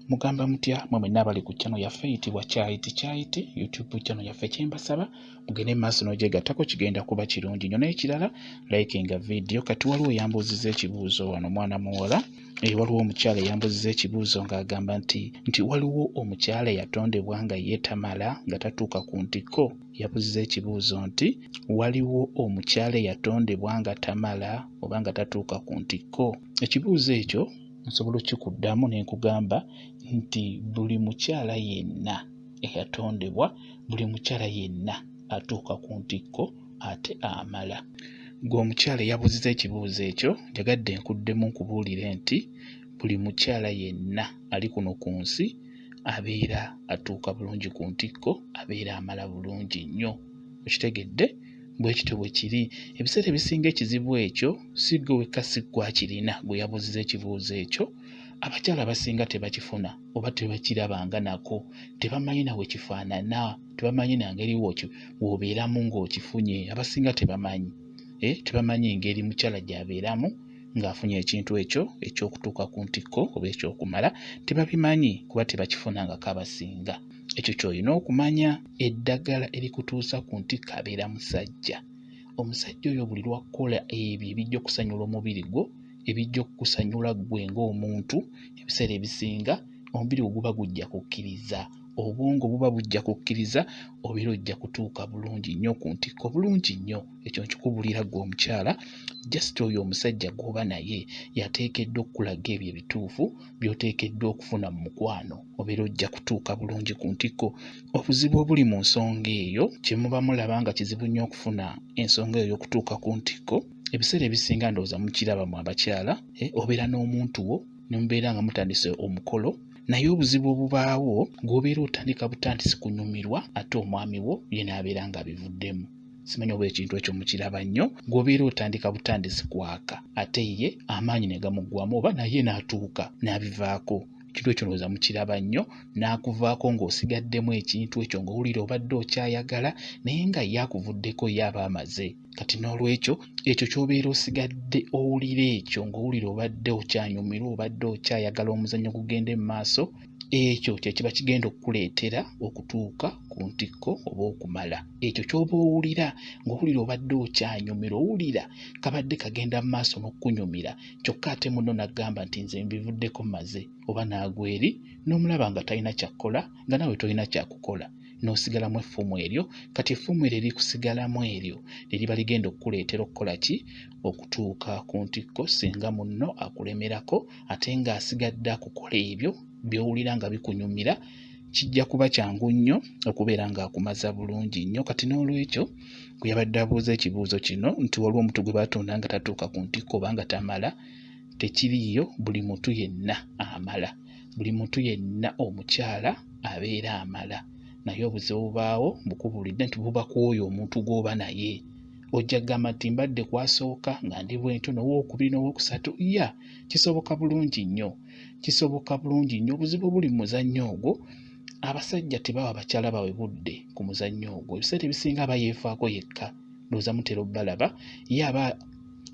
Mugamba mutya mwe mwenna abali ku channel yaffe eyitibwa Kyayiti Kyayiti YouTube channel yaffe kyembasaba mugende mu maaso n'ogyegattako kigenda kuba kirungi nnyo n'ekirala likinga video kati waliwo eyambuuzizza ekibuuzo wano mwana muwala waliwo omukyala eyambuuzizza ekibuuzo ng'agamba nti nti waliwo omukyala eyatondebwa nga ye tamala nga tatuuka ku ntikko yabuuzizza ekibuuzo nti waliwo omukyala eyatondebwa nga tamala oba nga tatuuka ku ntikko ekibuuzo ekyo nsobola okukikuddamu ne nkugamba nti buli mukyala yenna eyatondebwa buli mukyala yenna atuuka ku ntikko ate amala. Ggwe omukyala eyabuuzizza ekibuuzo ekyo njagadde nkuddemu nkubuulire nti buli mukyala yenna ali kuno ku nsi abeera atuuka bulungi ku ntikko abeera amala bulungi nnyo. Okitegedde? Bwe kityo bwe kiri. Ebiseera ebisinga ekizibu ekyo si ggwe wekka si ggwe akirina gwe yabuuzizza ekibuuzo ekyo. Abakyala abasinga tebakifuna oba tebakirabanga nako, tebamanyi na bwe kifaanana, tebamanyi na ngeri w'obeeramu ng'okifunye. Abasinga tebamanyi, tebamanyi ngeri mukyala gy'abeeramu ng'afunye ekintu ekyo eky'okutuuka ku ntikko oba eky'okumala, tebabimanyi kuba tebakifunangako abasinga. Ekyo ky'olina okumanya, eddagala erikutuusa ku ntikko abeera musajja. Omusajja oyo buli lw'akukola ebyo ebijja okusanyula omubiri gwo, ebijja okukusanyula ggwe ng'omuntu, ebiseera ebisinga omubiri gwo guba gujja kukkiriza, obwongo buba bujja kukkiriza obeera ojja kutuuka bulungi nnyo ku ntikko bulungi nnyo. Ekyo nkikubuulira ggwe omukyala, just oyo omusajja gw'oba naye y'ateekeddwa okukulaga ebyo ebituufu by'oteekeddwa okufuna mu mukwano obeera ojja kutuuka bulungi ku ntikko. Obuzibu obuli mu nsonga eyo kye muba mulaba nga kizibu nnyo okufuna ensonga eyo ey'okutuuka ku ntikko, ebiseera ebisinga ndowooza mukiraba mwe abakyala, obeera n'omuntu wo ne mubeera nga mutandise omukolo naye obuzibu obubaawo gw'obeera otandika butandisi kunyumirwa ate omwami wo ye n'abeera ng'abivuddemu. Simanyi oba ekintu ekyo mukiraba nnyo, gw'obeera otandika butandisi kwaka ate ye amaanyi ne gamuggwamu oba naye n'atuuka n'abivaako. Ekintu ekyo ndowooza mukiraba nnyo, n'akuvaako ng'osigaddemu ekintu ekyo ng'owulira obadde okyayagala naye nga ye akuvuddeko ye aba amaze. Kati n'olwekyo ekyo ky'obeera osigadde owulira ekyo ng'owulira obadde okyanyumirwa obadde okyayagala omuzannyo gugende mu maaso, ekyo kye kiba kigenda okukuleetera okutuuka ku ntikko oba okumala. Ekyo ky'oba owulira ng'owulira obadde okyanyumirwa owulira kabadde kagenda mu maaso n'okukunyumira kyokka ate munno n'agamba nti nze mbivuddeko mmaze oba n'agwa eri n'omulaba nga talina ky'akukola nga naawe tolina kyakukola n'osigalamu effumu eryo. Kati effumu eryo erikusigalamu eryo lye liba ligenda okukuleetera okukola ki? Okutuuka ku ntikko singa munno akulemerako ate ng'asigadde akukola ebyo by'owulira nga bikunyumira, kijja kuba kyangu nnyo okubeera ng'akumaza bulungi nnyo. Kati n'olwekyo gwe yabadde abuuza ekibuuzo kino nti waliwo omuntu gwe baatonda nga tatuuka ku ntikko oba nga tamala, tekiriiyo, buli muntu yenna amala. Buli muntu yenna omukyala abeera amala naye obuzibu bubaawo mbukubuulidde nti buba ku oyo omuntu gw'oba naye. Ojja kugamba nti mbadde kwasooka nga ndi bwentyo n'owookubiri n'owookusatu, ya kisoboka bulungi nnyo, kisoboka bulungi nnyo. Obuzibu obuli mu muzannyo ogwo abasajja tebawa bakyala baabwe budde ku muzannyo ogwo. Ebiseera ebisinga aba yeefaako yekka, ndowooza mutera obbalaba, ye aba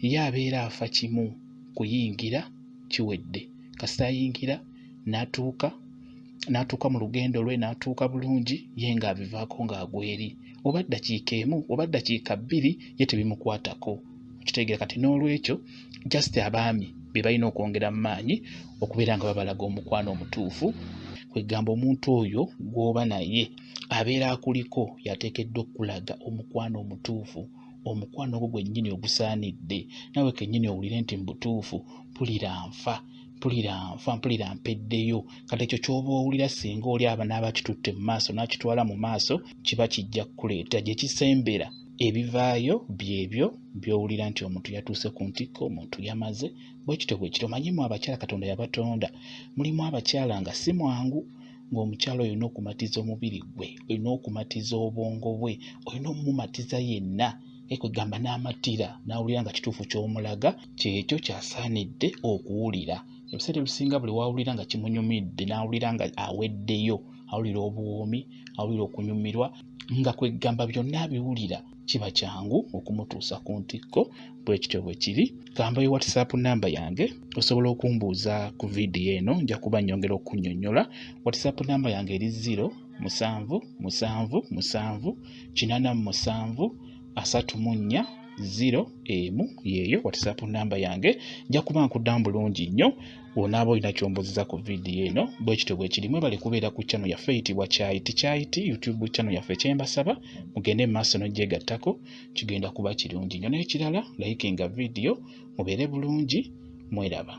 ye abeera afa kimu kuyingira kiwedde. Kasita ayingira n'atuuka n'atuuka mu lugendo lwe n'atuuka bulungi ye ng'abivaako ng'agwa eri oba ddakiika emu oba ddakiika bbiri ye tebimukwatako. Okitegeera? Kati n'olwekyo just abaami be balina okwongera mu maanyi okubeera nga babalaga omukwano omutuufu. Kwegamba omuntu oyo gw'oba naye abeera akuliko y'ateekeddwa okukulaga omukwano omutuufu, omukwano ogwo gwennyini ogusaanidde naawe kennyini owulire nti mu butuufu mpulira nfa, mpulira nfa, mpulira mpeddeyo. Kati ekyo ky'oba owulira singa oli aba n'aba akitutte mu maaso n'akitwala mu maaso kiba kijja kukuleeta gye kisembera. Ebivaayo byebyo by'owulira nti omuntu yatuuse ku ntikko, omuntu yamaze, bwe kityo bwe kiri. Omanyi mmwe abakyala Katonda yabatonda, mulimu abakyala nga si mwangu ng'omukyala oyo olina okumatiza omubiri gwe, olina okumatiza obwongo bwe, olina omumatiza yenna kwegamba n'amatira n'awulira nga kituufu ky'omulaga kyekyo ky'asaanidde okuwulira. Ebiseera ebisinga buli w'awulira nga kimunyumidde n'awulira nga aweddeyo, awulira obuwoomi, awulira okunyumirwa, nga kweggamba byonna abiwulira kiba kyangu okumutuusa ku ntikko. Bwe kityo bwe kiri. Kambayo WhatsApp namba yange, osobola okumbuuza ku vidiyo eno, nja kuba nnyongera okunnyonnyola. WhatsApp namba yange eri 0 7 7 7 87 34 0 1. Yeeyo WhatsApp namba yange, nja kuba nkuddamu bulungi nnyo bw'onaaba olina ky'ombuuziza ku vidiyo eno. Bwe kityo bwe kiri. Mwebale kubeera ku channel yaffe eyitibwa Kyayiti Kyayiti YouTube channel yaffe. Kyembasaba mugende mu maaso n'ogyegattako, kigenda kuba kirungi nnyo. N'ekirala, likinga vidiyo. Mubeere bulungi, mweraba.